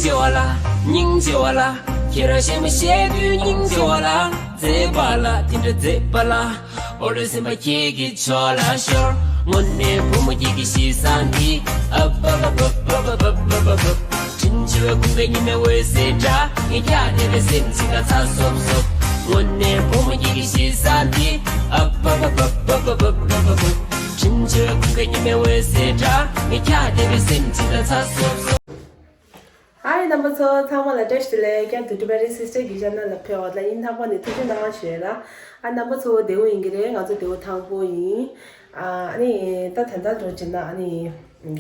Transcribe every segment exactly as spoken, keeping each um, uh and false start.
ཆེ་བ་ལ། སྙིང་རྗེ་བ་ལ། ཁྱེད་རང་གཞན་མ་བཤད་དུས་སྙིང་རྗེ་བ་ལ། མཛེས་པ་ལ་དེ་འདྲ་མཛེས་པ་ལ། འོ་ལོ་སེམས་པ་ཁྱེད་ཀྱི་ཕྱོགས་ལ་ཤོར། དངོས་གནས་བུ་མོ་ཁྱེད་ཀྱི་གཤིས་བཟང་འདི། ཨ་བ་བ་བ། དྲིན་ཆེ་བའི་ཁུང་པའི་ཉི་མའི་འོད་ཟེར་འདྲ། ངས་ཁྱག་བརྡེབས་པའི་སེམས་ཅིག་ལ་ཚ་སོབ་སོབ། དངོས་གནས་བུ་མོ་ཁྱེད་ཀྱི་གཤིས་བཟང་འདི། ཨ་བ་བ་བ། དྲིན་ཆེ་བའི་ཁུང་པའི་ཉི་མའི་འོད་ཟེར་འདྲ། ངས་ཁྱག་བརྡེབས་པའི་སེམས་ཅིག་ལ་ཚ་སོབ་སོབ། ཧའི་རྣམ་པ་ཚོ་ཚང་མ་ལ་བཀྲ་ཤིས་བདེ་ལེགས། བསྐྱར་དུ་Tibetan Sister གི་channel ལ་ཕེབས་པ་དང་སྙིང་ཐག་པ་ནས་ཐུགས་རྗེ་གནང་ཞུ་ཡ་ལ། ཨ་རྣམ་པ་ཚོ་བདེ་པོ་ཡིན་གྱི་རེད། ང་ཚོ་བདེ་པོ་ཐང་པོ་ཡིན། ཨ་ནི་ད་ད་ལྟ་འགྲོ་བྱེད་ན་ཨ་ནི་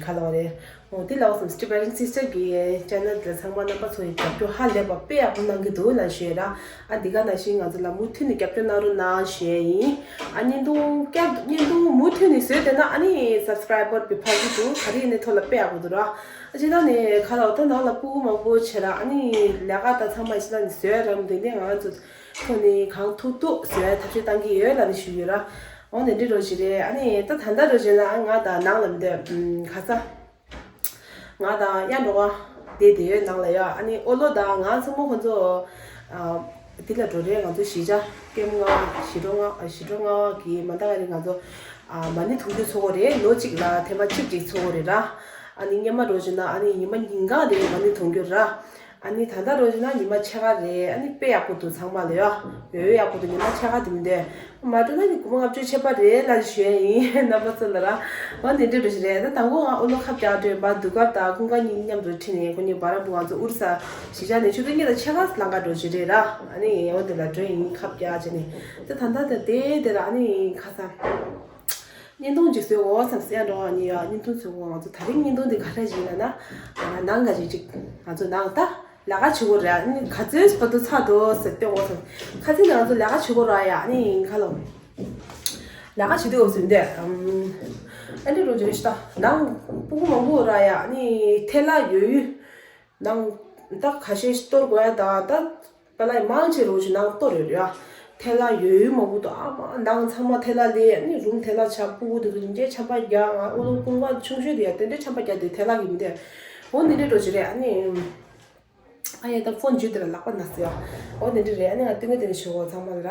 ག་ལ་བ་རེད། འོ་དེ་ལ་བསམ་Tibetan Sister གི་channel དེ་ཚང་མ་རྣམ་པ་ཚོ་ཡི་རྒྱབ་སྐྱོར་ཧ་ལས་པ་དཔེ་ཡག་པོ་གནང་གི་འདུག་ལ་ཞུ་ཡ་ལ། ཨ་འདི་ག་ནང་བཞིན་ང་ཚོ་ལ་མུ་མཐུད་ནས་རྒྱབ་སྐྱོར་གནང་རོགས་གནང་ཞུ་ཡ་ཡིན། ཨ་བརྙན་ཐུང་བསྐྱར་བརྙན་ཐུང་མུ་མཐུད་ནས་བཟོས་བསྡད་ན་ཨ་ནི་subscriber དཔེ་འཕར་གི་འདུག་ག་རེ་ཡིན་ནའི་ཐོག་ལ་དཔེ་ཡག་པོ་འདུག་ར། ཨ་ཅེ་ད་ནས་ཁ་ལ་འོ་ད་ནང་ལ་སྤུ་གུ་མང་པོ་བྱེད་ར། ཨ་ནི་ལས་ཀ་ད་ཚང་མ་ཨ་ཅེ་ད་ནས་བཟོས་རམ་དེ་ནས་ང་ཚོ་ཐོག་ནས་གང་ཐུབ་ཐུབ་བཟོས་ཐབས་ཤེས་བཏང་གི་ཡོད་ལ་ནི་ཞུ་ཡོད་ར། འོ་དེ་འདྲི་རོ་ཞིག་རེད། ཨ་ནི་ད་ད་ལྟ་རོ་བྱེད་ན་ང་ད་ནང་ལ་མི་འདོད་ཁ་ས། ང་དང་གཡང་འགྲོ་བ་དེ་དེ་ཡོད་ནང་ལ་ཡོད། ཨ་ནི་ཨོ་ལོ་དང་ང་ཚང་མ་ཁོ་ཚོ་ཨ་དེ་ལ་འགྲོ་རེད། ང་ཚོ་གཞིས་ཆགས་ཀེམ་ལྔ་བ་གཞིས་གྲོང་ལྔ་གཞིས་གྲོང་ལྔ་བ་གི་མ་འདང་བ་རེད། ང་ཚོ་ཨ་མ་ཎི་འཐུང་རྒྱུ་ཚོ་གོ་རེད། ལོ་གཅིག་ལ་ཐེངས་མ་གཅིག་གཅིག་ཚོ་གོ་རེད་ར། ཨ་ནི་སྔོན་མ་འགྲོ་བྱུང་ན་ཨ་ནི་ཉི་མ་ཉིན་གང་རེད་མ་ཎི་འཐུང་རྒྱུ་ར། ཨ་ནི་ད་ལྟ་འགྲོ་བྱུང་ན་ཉི་མ་ཕྱེད་ཀ་རེད། ཨ་ནི་དཔེ་ཡག་པོ་འདུག་ཚང་མ་ལ་ཡོད་ཡོད་ཡག་པོ་འདུག་ཉི་མ་ཕྱེད་ཀ་དེ་མི་འདུག་མ་འགྲོ་ན་ནི་དགུ་པ་ལྔ་བཅུ་ཆད་པ་རེད་ལ་ཞུ་ཡ་ཡིན། རྣམ་པ་ཚོ་ལ་ར། འོ་འདི་འདྲ་འགྲོ་ཞིག་རེད། ད་དང་པོ་ང་ཨོ་ལོ་ཁ་བརྒྱ་འགྲོ་ཡིན་པ་དུས་སྐབས་དང་ཀུན་དགའ་གཉིས་མཉམ་དུ་ཁྲིད་ནས་ཁོ་གཉིས་བར་བུ་ང་ཚོ་ཨུ་རུ་ས་གཞིས་ཆགས་ནས་ཆུ་ཚོད་གཉིས་དང་ཕྱེད་ཀ་ལམ་ཁ་འགྲོ་ཞིག་རེད་ར། ཨ་ནི་འོ་འདི་ལ་འགྲོ་ཡིན་ཁ་བརྒྱ་བྱས་ནས། ད་ད་ལྟ་དེ་དེ་ར་ཨ་ནི་ཁ་སང་བརྙན་ཐུང་ཅིག་བཟོས་འོ་བསམ་སེ་ཡ་འགྲོ་བ་ཉིན་ཡ་བརྙན་ཐུང་བཟོས་འོ། ང་ཚོ་དེ་རིང་བརྙན་ཐུང་འདི་ག་རེ་ཞིག་ལ་ན་ནང་ག་ཅིག་ཅིག་ང་ཚོ་ནང་ད། ལས་ཀ་བྱེད་དགོས་རེད། ཨ་ནི་ག་ཚོད་བར་དུ་ཚར་འདུག་ཟེར་སྟོན་དགོས་སམ། ཁ་སང་ང་ཚོ་ལས་ཀ་བྱེད་དགོས་ར་ཡ། ཨ་ནི་ཁ་ལོ། ལས་ཀ་བྱེད་དུས་འོ་ཟིན་ཏེ། ཨ་འདྲ་རུ་འཇུ་ཤི་ད་ནང་སྤུ་གུ་མང་པོ་ར་ཡ། ཨ་ནི་ཐལ་ལ་ཡོད་ཡོད་ནང་ད་ཁ་ཤས་གཏོར་དགོས་ཡ། ད་ད་པ་ལ་མང་ཆེ་རུ་ཞིག་ནང་གཏོར་ཡོད་རེད་ཡ། ཐལ་ལ་ཡོད་ཡོད་མང་པོ་འདུག་ཨ་མ་ནང་ཚང་མ་ཐལ་ལ་ལས། ཨ་ནི་རུམ་ཐལ་ལ་ཆགས། སྤུ་གུ་དེ་ཚོ་ཉིན་རྗེས་ཆམ་པ་རྒྱག་ཨ་ཨོ་ལོ་ཀུང་པ་ཆུང་ཤོས་དེ་ཡ་དེ་འདྲའི་ཆམ་པ་རྒྱག་དེ་ཐལ་ལ་གི་མི་འདུག་འོ་འདི་འདྲའི་འགྲོ་ཞིག་རེད། ཨ་ནི། ཨ་ཡ་ད་ཕོན་འཇུས་དེ་ལ་ལག་པ་ན་ཟེར་ཡ། འོ་དེ་འདྲ་རེད། ཨ་ནི་ང་ལྟོས་ངན་དེ་ནས་ཞུ་གོ་ཚང་མ་ལ་ར།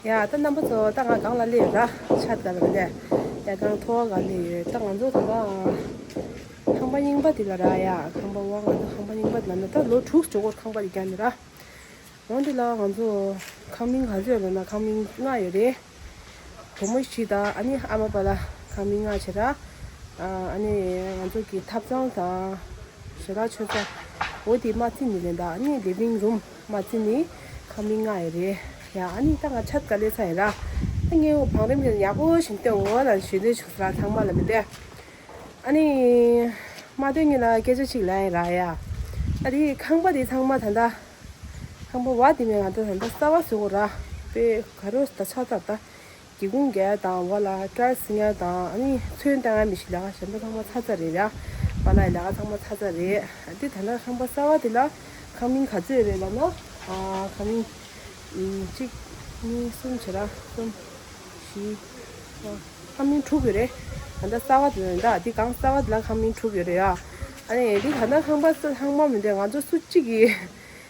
ཡ་ད་རྣམ་པ་ཚོ་ད་ང་སྒང་ལ་སླེབས་ཡོད་ར། ཆ་ད་ལ་མི་ལས་ཡ་སྒང་མཐོ་བ་སྒང་སླེབས་ཡོད། ད་ང་ཚོ་ད་ལྟ་ཁང་པ་རྙིང་པ་དེ་ལ་ར་ཡ། ཁང་པ་བ་ང་ཚོ་ཁང་པ་རྙིང་པ་དེ་ལ་ན་ད་ལོ་དྲུག་ཅོ་གོ་ཁང་པ་དེ་རྒྱག་ནི་ར། འོན་ཏེ་ལ་ང་ཚོ་ཁང་མིང་ག་ཚོད་ཡོད་ལ་ན་ཁང་མིང་ལྔ་ཡོད་རེད། བུ་མོ་བཞི་དང་ཨ་ནི་ཨ་མ་པ་ལ་ཁང་མིང་ལྔ་བྱེད་ར། ཨ་ནི་ང་ཚོ་གི་ཐབ་ཚང་དང་ཞལ་ལག་མཆོད་ས་འོ་དེ་མ་ཚིག་ནི་ལེན་ད། ཨ་ནི་ལི་ཝིང་རུམ་མ་ཚིག་ནི་ཁང་མིང་ལྔ་ཡོད་རེད་ཡ། ཨ་ནི་ད་ང་ཆ་ག་ལེ་ཚ་ཡོད་ར། ཨ་ངའི་འོ་བང་རིམ་དེ་ཡག་པོ་ཞིག་སྟོན་འོ་ལ་ཞུ་འདོད་བྱུང་ས་ར་ཚང་མ་ལ་མི་འདོད། ཨ་ནི། མ་སྟོན་ངེད་ལ་སྐད་ཆ་ཅིག་ལ་ཡིན་ར་ཡ། ཨ་དེ་ཁང་པ་དེ་ཚང་མ་ད་ལྟ། ཁང་པ་བ་དེ་མེད་ང་ད་ད་ལྟ་གསར་བ་བཟོ་དགོས་ར། དཔེ་ག་རོ་ད་ཆགས་ཚར་ད། སྒེའུ་ཁུང་བརྒྱབ་དང་བ་ལ་ཀྲལ་སི་ཉར་དང་ཨ་ནི་ཚོན་བཏང་ཡ་མི་ཤེས་ལ་གཞན་པ་ཚང་མ་ཚར་ཚར་རེད་ཡ། བ་ལ་ཡི་ལ་ཁ་ཚང་མ་ཚར་ཚར་རེད། ཨ་དེ་ད་ལྟ་ཁང་པ་གསར་བ་དེ་ལ་ཁང་མིང་ག་ཚོད་རེད་ལབ་ན། ཨ་ཁང་མིང་། གཅིག་གཉིས། གསུམ་བྱེད་ར། གསུམ། བཞི། ལྔ། ཁང་མིང་དྲུག་ཡོད་རེད། ད་ལྟ་གསར་བ་དེ་ལ་ད་འདི་གང་གསར་བ་དེ་ལ་ཁང་མིང་དྲུག་ཡོད་རེད་ཡ། ཨ་ནི་འདི་ད་ལྟ་ཁང་པ་ཚང་མ་མི་འདྲ་ང་ཚོ་སུ་གཅིག་གིས་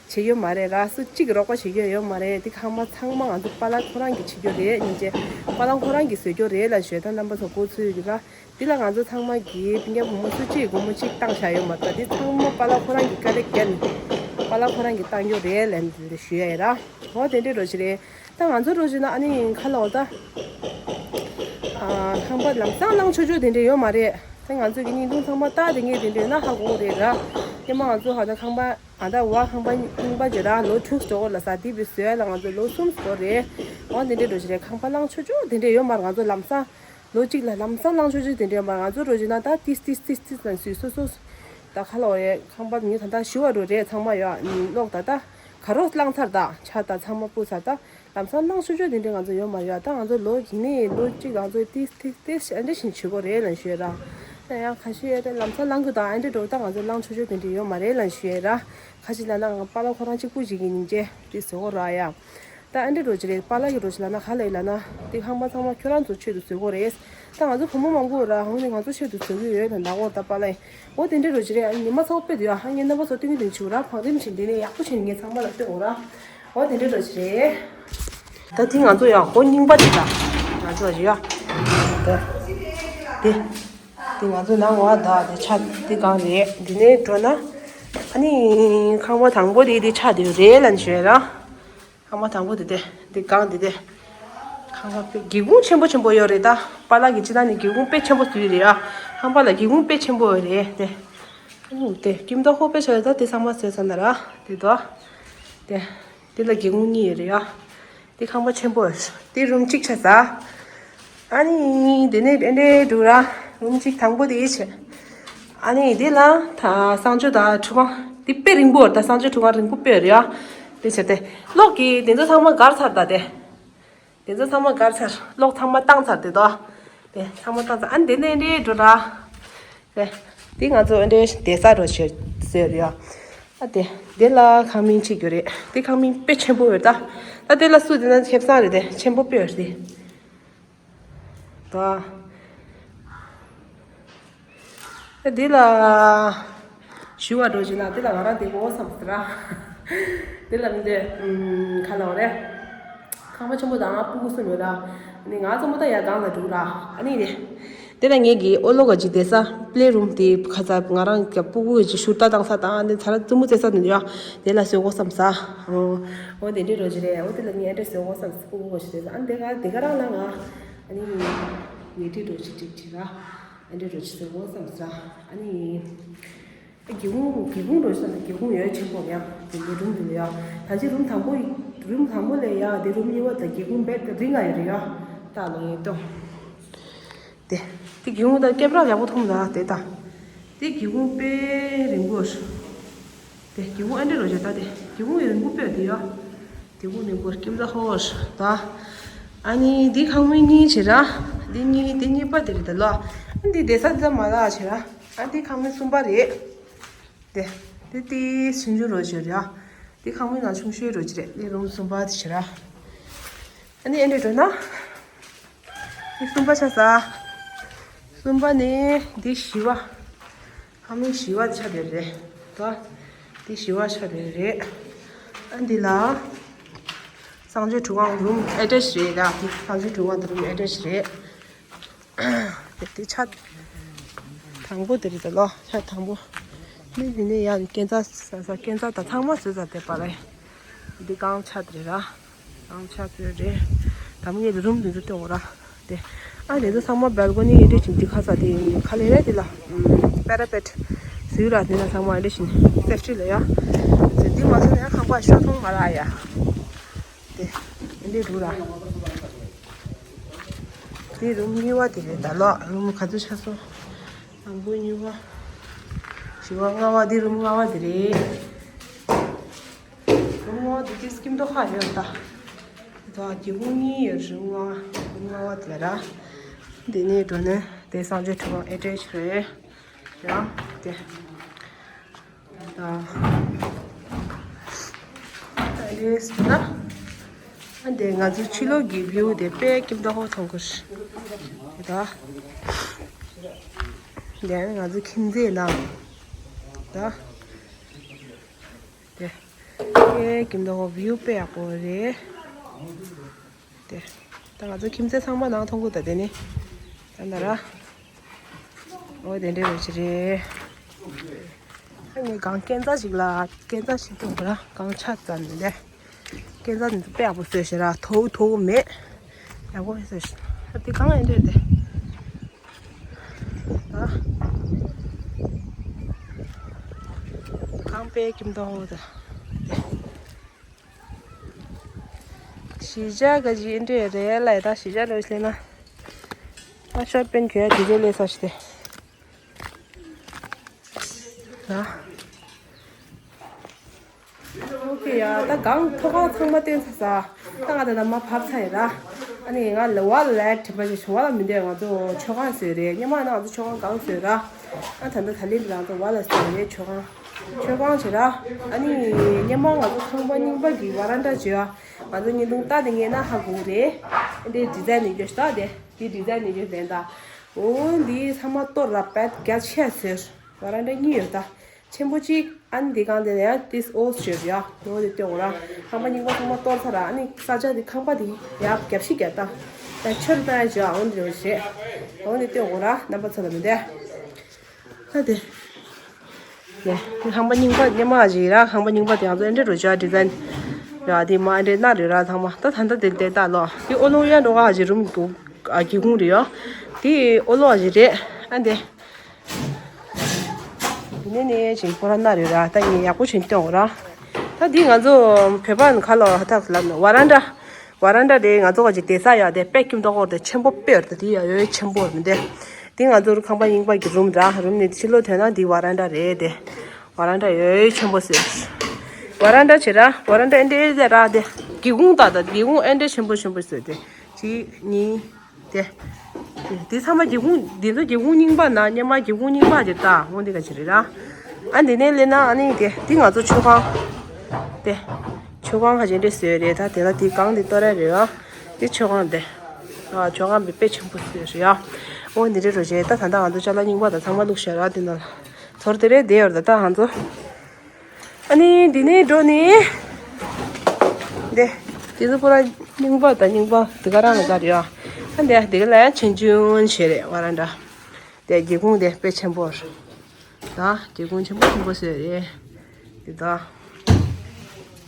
བྱེད་ཡོད་མ་རེད་ར། སུ་གཅིག་གིས་རོགས་པ་བྱེད་ཡོད་ཡོད་མ་རེད། འདི་ཁང་པ་ཚང་མ་ང་ཚོ་པཱ་ལགས་ཁོ་རང་གིས་བྱེད་རྒྱུ་རེད། སྙིང་རྗེ། པཱ་ལགས་ཁོ་རང་གིས་བཟོ་རྒྱུ་རེད་ལ་ཞུས་ད་རྣམ་པ་ཚོ་གོ་ཚུལ་ཡོད་ར། འདི་ལ་ང་ཚོ་ཚང་མ་གིས་སྤུན་ཀྱག་བུ་མོ་སུ་གཅིག་སྒོར་མོ་གཅིག་བཏང་བཞག་ཡོད་མ་རེད། འདི་ཚང་མ་པཱ་ལགས་ཁོ་རང་གིས་དཀའ་ལས་བརྒྱབ་ནས་པཱ་ལགས་ཁོ་རང་གིས་བཏང་རྒྱུ་རེད་ལབ་ནས་འདི་འདྲ་ཞུ་ཡ་ཡིན་ར། འོ་དེ་འདྲའི་འགྲོ་ཞིག་རེད། ད་ང་ཚོ་འགྲོ་ཞིག་ན་ཨ་ནི་ཁ་ལོ་ད། ཨ་ཁང་པ་ལམ་སང་ལང་ཆོག་ཆོག་དེ་འདྲ་ཡོད་མ་རེད། ད་ང་ཚོ་གི་བརྙན་ཐུང་ཚང་མ་ལྟ་དེ་ངས་དེ་འདྲ་ཡོད་ན་ཧ་གོ་གི་རེད་ར། སྔོན་མ་ང་ཚོ་ཧ་ད་ཁང་པ་ཨ་ད་བ་ཁང་པ་རྙིང་པ་ཅིག་ར་ལོ་དྲུག་འགྲོ་གི་ལ་ས་དེ་བི་བཟོས་ལ་ང་ཚོ་ལོ་གསུམ་འགྲོ་རེད། འོ་དེ་འདྲ་འགྲོ་ཞིག་རེད། ཁང་པ་ལང་ཆོག་ཆོག་དེ་འདྲ་ཡོད་མ་རེད། ང་ཚོ་ལམ་སང་ལོ་གཅིག་ལ་ལམ་སང་ལང་ཆོག་ཆོག་དེ་འདྲ་ཡོད་མ་རེད། ང་ཚོ་འགྲོ་ཞིག་ན་ད་ཏིས་ཏིས་ཏིས་ཏིས་ལ་སུས་སོ་སོ། ད་ཁ་ལོ་རེད། ཁང་པ་ཉི་ད་ད་ཞུ་བ་འགྲོ་རེད། ཚང་མ་ཡོད་ཨ་ནི་ལོག་ད་ད་ག་རོ་བླངས་ཚར་ད་ཆ་ད་ཚང་མ་སྤུ་ཚར་ད། ལམ་སང་གནང་ཆོག་ཆོག་དེ་འདྲའི་ང་ཚོ་ཡོད་མ་རེད་ཡ། ད་ང་ཚོ་ལོ་ཡིན་ནའི་ལོ་གཅིག་ང་ཚོ་ཏིས་ཏིས་ཏིས་ཨ་འདྲ་བཞིན་བྱེད་དགོས་རེད་ལབ་ཞུ་ཡ་ར། ད་ཡང་ཁ་ཤས་ཡ་ད་ལམ་སང་གནང་གི་དང་ཨ་འདྲ་འགྲོ་ད་ང་ཚོ་གནང་ཆོག་ཆོག་དེ་འདྲའི་ཡོད་མ་རེད་ལབ་ཞུ་ཡ་ར། ཁ་ཤས་ལ་ན་ང་པཱ་ལགས་ཁོ་རང་གཅིག་པུ་ཞིག་གི་སྙིང་རྗེ་དེ་བཟོ་དགོས་ར་ཡ། ད་ ད་ཨ་འདྲ་རོ་ཅི་རེད། པཱ་ལགས་ཀྱི་རོ་ཅི་ལབ་ན་ག་ལ་ཡིན་ལབ་ན། དེ་ཁང་པ་ཚང་མ་ཁྱོད་རང་ཚོ་ཆེད་དུ་བཟོས་གོ་རེད། ད་ང་ཚོ་བུ་མོ་མང་པོ་ར་ཧོང་ནི་ང་ཚོ་ཆེད་དུ་བཟོས་ཀྱི་ཡོད་ད་ཟླ་གོར་ད་པཱ་ལགས་ཡིན། འོ་དེ་འདྲ་རོ་ཅི་རེད། ཨ་ནི་ཉི་མ་ཚང་པོ་དཔེ་དུ་ཡ་ཨ་ངས་རྣམ་པ་ཚོ་སྟོན་གྱི་དེ་བྱུང་ར། བང་རིམ་བྱས་འདི་ནས་ཡག་པོ་བྱས་ནས་ངས་ཚང་མ་ལ་སྟོན་འོ་ར། འོ་དེ་འདྲ་རོ་ཅི་རེད། ད་དེ་ང་ཚོ་ཡ་སྒོ་རྙིང་པ་དེ་ད་ང་ཚོ་ཡ་ད་དེ། དེ་ང་ཚོ་ནང་བ་ད་དེ་ཆ་དེ་གང་རེད། འདི་ནས་འགྲོ་ན་ཨ་ནི་ཁང་པ་དང་པོ་དེ་དེ་ཆ་དེ་རེད་ལབ་ནས་ཞུ་ཡ་ར། ཁང་པ་དང་པོ་དེ་དེ་དེ་གང་དེ་དེ། ཁང་པ་དཔེ་སྒེའུ་ཁུང་ཆེན་པོ་ཆེན་པོ་ཡོད་རེད། ད་པཱ་ལགས་ཀྱི་ཅི་ད་ནི་སྒེའུ་ཁུང་དཔེ་ཆེན་པོ་བཟོས་རེད་ཡ། ཁང་པ་ལ་སྒེའུ་ཁུང་དཔེ་ཆེན་པོ་ཡོད་རེད་དེ། ཨ་ནི་དེ་ཀིམ་ད་ཧོ་དཔེ་ཆ་ཡོད་ད། དེ་ཚང་མ་བཟོས་ཚར་ན་ར་དེ་དོ། དེ་དེ་ལ་སྒེའུ་ཁུང་གཉིས་ཡོད་རེད་ཡ། དེ་ཁང་པ་ཆེན་པོ་ཡོད། དེ་རུམ་གཅིག་ཆགས་ས། ཨ་ནི་དེ་ནས་དེ་འདྲའི་འདུག་ར། རུམ་གཅིག་དང་པོ་དེ་བྱས། ཨ་ནི་དེ་ལ་ད་གསང་སྤྱོད་དང་ཁྲུས་ཁང་དེ་དཔེ་རིང་པོ་ཡོད། ད་གསང་སྤྱོད་ཁྲུས་ཁང་རིང་པོ་དཔེ་ཡོད་རེད་ཡ། དེ་བྱས་ཏེ་གློག་གི་དེ་ཚོ་ཚང་མ་བསྒར་ཚར། ད་དེ་དེ་ཚོ་ཚང་མ་བསྒར་ཚར། གློག་ཚང་མ་བཏང་ཚར་དེ་དོ། དེ་ཚང་མ་བཏང་ཚར། ཨ་ནི་དེ་ནས་དེ་འདྲའི་འདུག་ར། དེ་དེ་ང་ཚོ་དེ་འདྲའི་བསྡད་ས་རོ་བྱས་ཟེར་ཡ། ཨ་དེ་དེ་ལ་ཁང་མིག་གཅིག་ཡོད་རེད། དེ་ཁང་མིག་དཔེ་ཆེན་པོ་ཡོད་ད། ད་དེ་ལ་སུ་དེ་ན་ཁེབས་སང་རེད། དེ་ཆེན་པོ་དཔེ་ཡོད་རེད། ད་ཨ་དེ་ལ་ཞུ་བ་འགྲོ་བཞིན་ན་དེ་ལ་ང་རང་དེ་གོ་བསམ་ཟེར་ར། དེ་ལ་མི་འདོད་ཁ་ལ་འོ་རེད། ཁང་པ་ཆེན་པོ་དང་སྤུ་གུ་གསུམ་ཡོད་ར། ཨ་ནི་ང་ཚོ་མོ་ད་ཡར་སྒང་ལ་འགྲོ་ར། ཨ་ནི་རེད། དེ་ལ་ངེད་ཀྱི་ཨོ་ལོ་ག་ཅིག་བསྡད་ས་པླེ་རུམ་དེ་ཁ་ཚ་ང་རང་གི་སྤུ་གུ་གི་ཅིག་ཤུར་ལྟ་བཏང་ས་དང་། ཨ་ནི་ཚ་ར་རྩུབ་མོ་རྩེ་ས་དེ་ཡ་དེ་ལ་བཟོས་གོ་བསམ་ས། ཨོ་དེ་འདྲའི་རོ་ཅི་རེད། ཨོ་དེ་ལ་ངས་འདྲ་བཟོས་གོ་བསམ་ས། སྤུ་གུ་གོ་ཞིག་བསྡད་ས། ཨ་ནི་དེ་ག་དེ་ག་རང་ལ་ང་ཨ་ནི་ཉལ་ཁྲི་རོ་ཅི་ཅིག་ཅིག་ར། ཨ་འདྲའི་རོ་ཅི་བཟོས་གོ་བསམ་ས། ཨ་ནི། སྒེའུ་ཁུང་སྒེའུ་ཁུང་འགྲོ་ས་ནས་སྒེའུ་ཁུང་ཡོད་ཆེན་པོ་ཡང་དེ་ནས་རུམ་དེ་ལ་ཡ། ད་ཅི་རུམ་དང་པོ་རུམ་དང་པོ་ལ་ཡ་དེ་རུམ་གཉིས་པ་དང་སྒེའུ་ཁུང་རྦད་དེ་རིང་ང་ཡོད་རེད་ཡ། ད་ལོ་ཡིན་ཏོ། དེ་དེ་སྒེའུ་ཁུང་ད་ཀེམ་ར་ཡག་པོ་མཐོང་ད་དེ་ད། དེ་སྒེའུ་ཁུང་དཔེ་རིང་པོ། དེ་སྒེའུ་ཁུང་ཨ་འདྲ་རོ་བྱས་ད། དེ་སྒེའུ་ཁུང་རིང་པོ་དཔེ་དེ་ཡ། སྒེའུ་ཁུང་རིང་པོ་ཀེམ་ད་ཧོ་ད། ཨ་ནི་དེ་ཁང་མིག་གཉིས་བྱས་ར། དེ་གཉིས་དེ་གཉིས་པ་དེ་རེད་ད་ལོ། ཨ་འདི་བསྡད་ས་དེ་ད་མ་ལགས་བྱས་ར། ཨ་འདི་ཁང་མིག་གསུམ་པ་རེད། དེ། དེ་དེ་ཆུང་ཆུང་རོ་བྱེད་ར། དེ་ཁང་མིག་ནང་ཆུང་ཤོས་རོ་བྱེད་རེད། དེ་རུམ་གསུམ་པ་དེ་བྱེད་ར། ཨ་ནི་ཨེ་འདྲ་འགྲོ་ན། དེ་གསུམ་པ་ཆགས་ས། གསུམ་པ་ནི་དེ་བཞི་པ། ཁང་མིག་བཞི་པ་ཆགས་དེ་རེད། ད། དེ་བཞི་པ་ཆགས་དེ་རེད། ཨ་འདི་ལ། གསང་སྤྱོད་ཁྲུས་ཁང་རུམ་ཨེ་ཊེཆ་རེད་ད། དེ་གསང་སྤྱོད་ཁྲུས་ཁང་དེ་རུམ་ཨེ་ཊེཆ་རེད། དེ་ཆ་དང་པོ་དེ་རེད་ད་ལོ། ཆ་དང་པོ། ནི་དེ་ནས་ཡང་སྐས་འཛེག་ས་ས་སྐས་འཛེག་ད་ཚང་མ་བཟོས་ཚར་དེ་པ་ལས། འདི་གང་ཆ་དེ་རེད་ར། གང་ཆ་དེ་རེད། ད་མི་ངེད་རུམ་དེ་ཚོ་སྟོན་འོ་ར། དེ། ཨ་དེ་ཚོ་ཚང་མ་སྦལ་ཀོ་ནི་ཨེ་འདྲ་བྱིན་དེ་ཁ་ས་དེ་ཁ་ལས་རེད་དེ་ལ། པེ་ར་པེཊ། ཟིག་ར་དེ་ན་ཚང་མ་ཨེ་འདྲ་བྱིན། སེབ་ཊི་ལ་ཡ། དེ་འདི་མ་སོང་ཡ་ཁང་པ་ཤོར་སོང་ང་ར་ཡ། དེ། འདི་རུ་ར། དེ་རུམ་གཉིས་པ་དེ་རེད་ད་ལོ། རུམ་ག་ཚོད་ཆགས་སོང་། དང་པོ་གཉིས་པ། བཞི་པ་ལྔ་པ་དེ་རུམ་ལྔ་པ་དེ་རེད། རུམ་ལྔ་པ་དེ་དེ་སྐྱིད་མདོག་ཁ་ཡོད་ད། ད་སྒེའུ་ཁུང་གཉིས་ཡོད་རུམ་ལྔ་པ། རུམ་ལྔ་པ་དེ་ར། དེ་ནས་འགྲོ་ནས་དེ་གསང་སྤྱོད་ཁྲུས་ཁང་ཨེ་ཊེཆ་རེད། ཡང་དེ། ད་རེས་ན། ཨ་འདི་ང་ཚོ་ཕྱི་ལོགས་ཀྱི་བིའུ་དེ་དཔེ་སྐྱིད་མདོག་ཁ་མཐོང་གི་རེད། ད། འདི་ང་ཚོ་ཁྱིམ་མཚེས་ནང་། ད། དེ། དཔེ་སྐྱིད་མདོག་ཁ་བིའུ་དཔེ་ཡག་པོ་རེད། དེ། ད་ང་ཚོ་ཁྱིམ་མཚེས་ཚང་མ་ནང་མཐོང་གི་ད་དེ་ནི། ད་ན་ར། འོ་དེ་འདྲའི་རོ་ཅི་རེད། ཨ་ནི་གང་སྐས་འཛེག་ཞིག་ལ་སྐས་འཛེག་ཞིག་ཐུག་པ་ར་གང་ཆ་ཙམ་ནས་དེ། སྐས་འཛེག་ནི་དཔེ་ཡག་པོ་བཟོས་ཤག་ར། མཐོ་མཐོ་མེད། ཡག་པོ་བཟོས་ཤག་ཨ་དེ་གང་ཨེ་འདྲ་དེ། ཨ། གང་དཔེ་སྐྱིད་མདོག་ད། གཞིས་ཆགས་ག་ཅི་འདྲ་རེད་ལ། ད་གཞིས་ཆགས་ལོས་ལས་ན། ཨ་ཤོར་པན་གྱོད་དེ་ཚོ་ལས་ས་ཞིག་སྟེ། ན། ཨོ་ཁེ་ཡ། ད་གང་མཐོ་གང་ཚང་མ་བསྟན་ཚར་ས། ད་ང་ད་ད་མ་བབས་ཚར་ཡ་ར། ཨ་ནི་ང་ལ་བ་ལ་དྲི་བ་ཞིག་བ་ལ་མི་འདོད། ང་ཚོ་མཆོད་ཁང་བཟོས་རེད། སྔོན་མ་ན་ང་ཚོ་མཆོད་ཁང་གང་བཟོས་ར། ཨ་ད་ད་ད་ལན་ང་ཚོ་བ་ལ་བཟོས་རེད་མཆོད་ཁང་། མཆོད་ཁང་བྱེད་ར། ཨ་ནི་སྙེ་མ་ང་ཚོ་ཁང་པ་རྙིང་པ་གི་ཝ་རན་ཌ་བྱེད་ཡ། ང་ཚོ་བརྙན་ཐུང་ལྟ་དེ་ངས་ན་ཧ་གོ་རེད། འདི་ཌི་ཛའིན་ནི་རྒྱོ་ཤ་ད་དེ་འདི་ཌི་ཛའིན་ནི་རྒྱོ་ལྡན་ད། འོ་འདི་ཚང་མ་གཏོར་ར་བད་རྒྱ་ཆེ་ཟེར། ཝ་རན་ཌ་གཉིས་ཡོད་ད། ཆེན་པོ་གཅིག་ཨ་ནི་འདི་གང་དེ་ནས་ཡང་ཏིས་ཨོལ་ཤོད་ཡ། འོ་དེ་སྟོན་འོ་ར། ཁང་པ་རྙིང་པ་ཚང་མ་གཏོར་ཚར་ར། ཨ་ནི་ས་ཆ་འདི་ཁང་པ་འདི་ཡ་རྒྱབ་ཤི་རྒྱབ་ད། ད་ཆོར་ད་ཡ་བྱ་འོ་འདི་རེད་བྱེད། འོ་འདི་སྟོན་འོ་ར་རྣམ་པ་ཚོ་ལ་མི་འདས། ད་དེ། ཡ། ཁང་པ་རྙིང་པ་སྙེ་མ་ཞིག་ར། ཁང་པ་རྙིང་པ་དེ་ཡང་ཚོ་ཨེ་འདྲ་རུ་བྱ་ཌི་ཛའིན། ཡ་དེ་མ་ཨེ་འདྲ་ན་རེ་ར་ཚང་མ་ད་ད་ད་དེ་དེ་ད་ལོ། དེ་ཨོ་ལོ་ཡ་འགྲོ་ག་ཞིག་རུམ་གུ་ཨ་སྒེའུ་ཁུང་རེད་ཡ། དེ་ཨོ་ལོ་ཞིག་རེད། ཨ་འདི། དེ་ནས་ནས་ཅིག་ཁོ་ར་ན་རེ་ར། ད་ངས་ཡག་པོ་བྱེད་སྟོན་འོ་ར། ད་འདི་ང་ཚོ་བོད་པ་ཁ་ལོ་ཧ་ཐག་ལབ་ན་ཝ་རན་ཌ། ཝ་རན་ཌ་རེད། ང་ཚོ་ག་ཅིག་བསྡད་ས་ཡ་དེ་དཔེ་ཁྱིམ་ཐོག་སྐོར་དེ་ཆེན་པོ་དཔེ་ཡོད་དེ། དེ་ཡ་ཡོད་ཆེན་པོ་མི་འདུག་དེ་ང་ཚོར་ཁང་པ་རྙིང་པ་གི་རུམ་ར། རུམ་ནས་ཕྱི་ལོགས་ཐོན་ན་འདི་ཝ་རན་ཌ་རེད་དེ། ཝ་རན་ཌ་ཡོད་ཆེན་པོ་ཟེར། ཝ་རན་ཌ་བྱེད་ར། ཝ་རན་ཌ་ཨེ་འདྲ་ཨེ་འདྲ་ར་དེ། སྒེའུ་ཁུང་ད་ད་སྒེའུ་ཁུང་ཨེ་འདྲ་ཆེན་པོ་ཆེན་པོ་ཟེར་དེ། གཅིག་གཉིས། དེ། དེ་ཚང་མ་སྒེའུ་ཁུང་། འདི་ཚོ་སྒེའུ་ཁུང་རྙིང་པ་ན་སྙེ་མ་སྒེའུ་ཁུང་རྙིང་པ་དེ་ད་འོ་འདི་ག་ཅི་རེད་ར། ཨ་འདི་ནས་སླེབས་ན་ཨ་ནི་དེ་འདི་ང་ཚོ་མཆོད་ཁང་། དེ། མཆོད་ཁང་ཁ་ཅན་འདྲ་བཟོས་རེད། ད་དེ་ལ་དེ་གང་དེ་གཏོར་ར་རེད་ཡ། དེ་མཆོད་ཁང་དེ། ཨ་མཆོད་ཁང་དཔེ་དཔེ་ཆེན་པོ་བཟོས་རེད་ཡ། འོ་འདི་འདྲ་རོ་བྱས། ད་ད་ལྟ་ང་ཚོ་ཅ་ལག་རྙིང་པ་དང་ཚང་མ་བླུགས་བཞག་ར། དེ་ནང་ལ་ཚོར་དེ་རེད་དེ་ཡོད་རེད། ད་ད་ང་ཚོ། ཨ་ནི་འདི་ནས་འགྲོ་ནི། འདི། འདི་ཚོ་པུ་ར་རྙིང་པ་དང་རྙིང་པ་འདི་ག་རང་ལ་ག་རེད་ཡ། ཨ་འདི་འདི་ག་ལ་ཡང་ཆེན་ཆུང་བྱས་རེད་ཝ་རན་ཌ། དེ་སྒེའུ་ཁུང་དེ་དཔེ་ཆེན་པོ་རེད། ད་སྒེའུ་ཁུང་ཆེན་པོ་ཆེན་པོ་བཟོས་རེད། འདི་ད།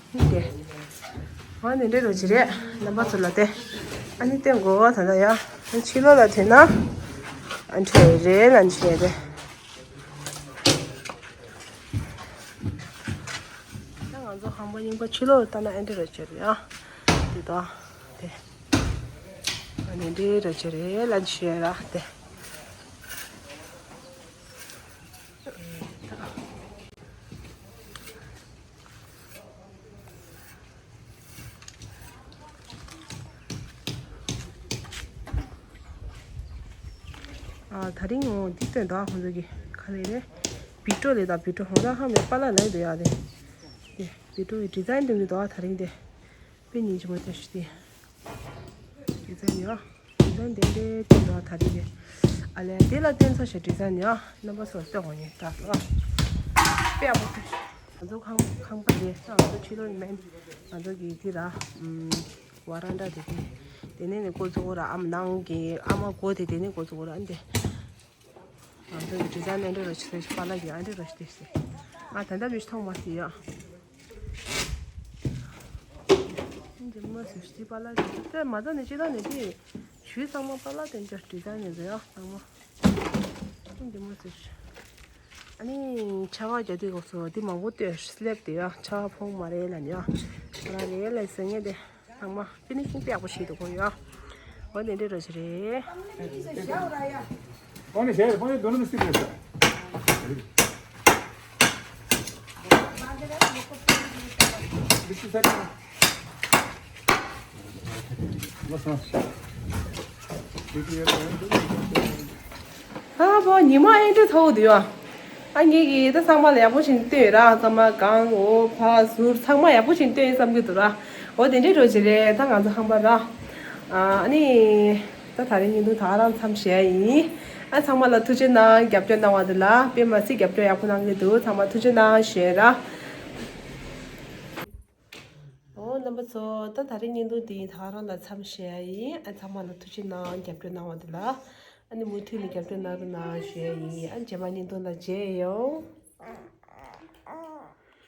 འདི། ཨ་ནི་འདྲ་རོ་ཅི་རེད་རྣམ་པ་ཚོ་ལ་དེ། ཨ་ནི་སྟོན་དགོས་ད་ད་ཡ། ཕྱི་ལོགས་ལ་ཐོན་ན། ཨ་འཕྲད་རེད་ལ་འཕྲད་རེད། ད་ང་ཚོ་ཁང་པ་རྙིང་པ་ཕྱི་ལོགས་ལ་ལྟ་ན་ཨེ་འདྲ་ར་ཅི་རེད་ཡ། འདི་ད། དེ། ཨ་ནི་འདྲ་ར་ཅི་རེད་ལ་འཕྲད་ར་དེ། ཨ་ད་རིང་འོ་འདི་སྟོན་ད་ཁོང་ཚོ་གི་ག་ལེ་རེད། བི་ཀྲོ་ལེ་ད་བི་ཀྲོ་ཧོང་ད་ཧ་མེ་པ་ལ་ལེ་འདི་ཡ་དེ། དེ་བི་ཀྲོ་གི་ཌི་ཛའིན་སྟོན་གི་འདུག་ད་རིང་དེ། དཔེ་སྙིང་རྗེ་མོ་དེ་ཞུ་དེ། ཌི་ཛའིན་ཡ། ཌི་ཛའིན་དེ་འདྲའི་དེ་འདྲ་ད་རེས་དེ། ཨ་ལས་དེ་ལ་བརྟེན་ཚོ་ཞེས་ཌི་ཛའིན་ཡ། རྣམ་པ་ཚོར་སྟོན་འོང་ངེས་ད་ལོ། དཔེ་ཡག་པོ་དེ། ང་ཚོ་ཁང་ཁང་པ་དེ་ང་ཚོ་ཕྱི་ལོགས་མེད། ང་ཚོ་གི་དེ་ར། ཝ་རན་ཌ་དེ་དེ། དེ་ནས་ནི་འགོ་བཙུགས་ར། ཨམ་ནང་གི་ཨ་མ་སྒོ་དེ་དེ་ནས་འགོ་བཙུགས་ར་འདི། ང་ཚོ་གི་ཌི་ཛའིན་ཨེ་འདྲ་རོ་ཞིག་ཟེར་ཞིག་པཱ་ལགས་ཀྱིས་ཨེ་འདྲ་རོ་ཞིག་བལྟས་ཤིག་ང་ད་ལྟ་མི་ཞིག་མཐོང་མ་སྲིད་ཡ། འདི་མ་ཟེར་ཞིག་པཱ་ལགས་ཀྱིས་བལྟས་མ་ད་ནི་ཅི་ད་ནི་དེ་ཞུས་ཚང་མ་པཱ་ལགས་དེ་འདྲ་ཌི་ཛའིན་ནི་རེད་ཡ་ཚང་མ། འདི་མ་ཟེར་ཞིག་ཨ་ནི་ཆར་པ་རྒྱག་དུས་སྐབས་སུ་འདི་མང་པོ་ལྟོས་སླེབས་དེ་ཡ་ཆར་པ་ཕོག་མ་རེད་ལབ་ནི་ཡ། ང་རེད་ལབ་ཟེར་ངེས་དེ། ཚང་མ་ཕི་ནི་ཤིང་དཔེ་ཡག་པོ་ཞིག་འདུག་གོ་ཡ། འོ་དེ་འདྲའི་རོ་ཞིག་རེད། ཕོ་ཉ་ཞལ་ཕོ་ཉ་དོ་ནི་མི་སྲིད་པས་ས། མི་སྲིད་ས་རེད། ལོ་སོང་། ཨ་ཕོ་ཉི་མ་ཨེ་འདྲ་ཚ་བོ་འདུག་ཡ། ཨ་ངེད་ཀྱིས་ད་ཚང་མ་ལ་ཡག་པོ་ཞིག་སྟོན་ར། ཚང་མ་གང་འོ་ཕ་ཟུར་ཚང་མ་ཡག་པོ་ཞིག་སྟོན་བསམ་གྱི་འདུག་ར། འོ་དེ་འདྲའི་རོ་ཞིག་རེད། ད་ང་ཚོ་ཧམ་པ་ར། ཨ་ནི། ད་ད་རིང་བརྙན་ཐུང་ད་རང་མཚམས་བཞག་ཡིན། ཨ་ཚང་མ་ལ་ཐུགས་རྗེ་གནང་རྒྱབ་སྐྱོར་གནང་བ་འདི་ལ། དཔེ་མ་སྲིད་རྒྱབ་སྐྱོར་ཡག་པོ་གནང་གི་འདུག་ཚང་མ་ཐུགས་རྗེ་གནང་ཞུ་ཡ་ར། འོ་རྣམ་པ་ཚོ་ད་ད་རིང་བརྙན་ཐུང་འདི་ད་རང་ལ་མཚམས་བཞག་ཡིན། ཨ་ཚང་མ་ལ་ཐུགས་རྗེ་གནང་རྒྱབ་སྐྱོར་གནང་བ་འདི་ལ། ཨ་ནི་མུ་མཐུད་ནས་རྒྱབ་སྐྱོར་གནང་རོགས་གནང་ཞུ་ཡ་ཡིན། ཨ་རྗེས་མ་བརྙན་ཐུང་ལ་མཇལ་ཡོང་།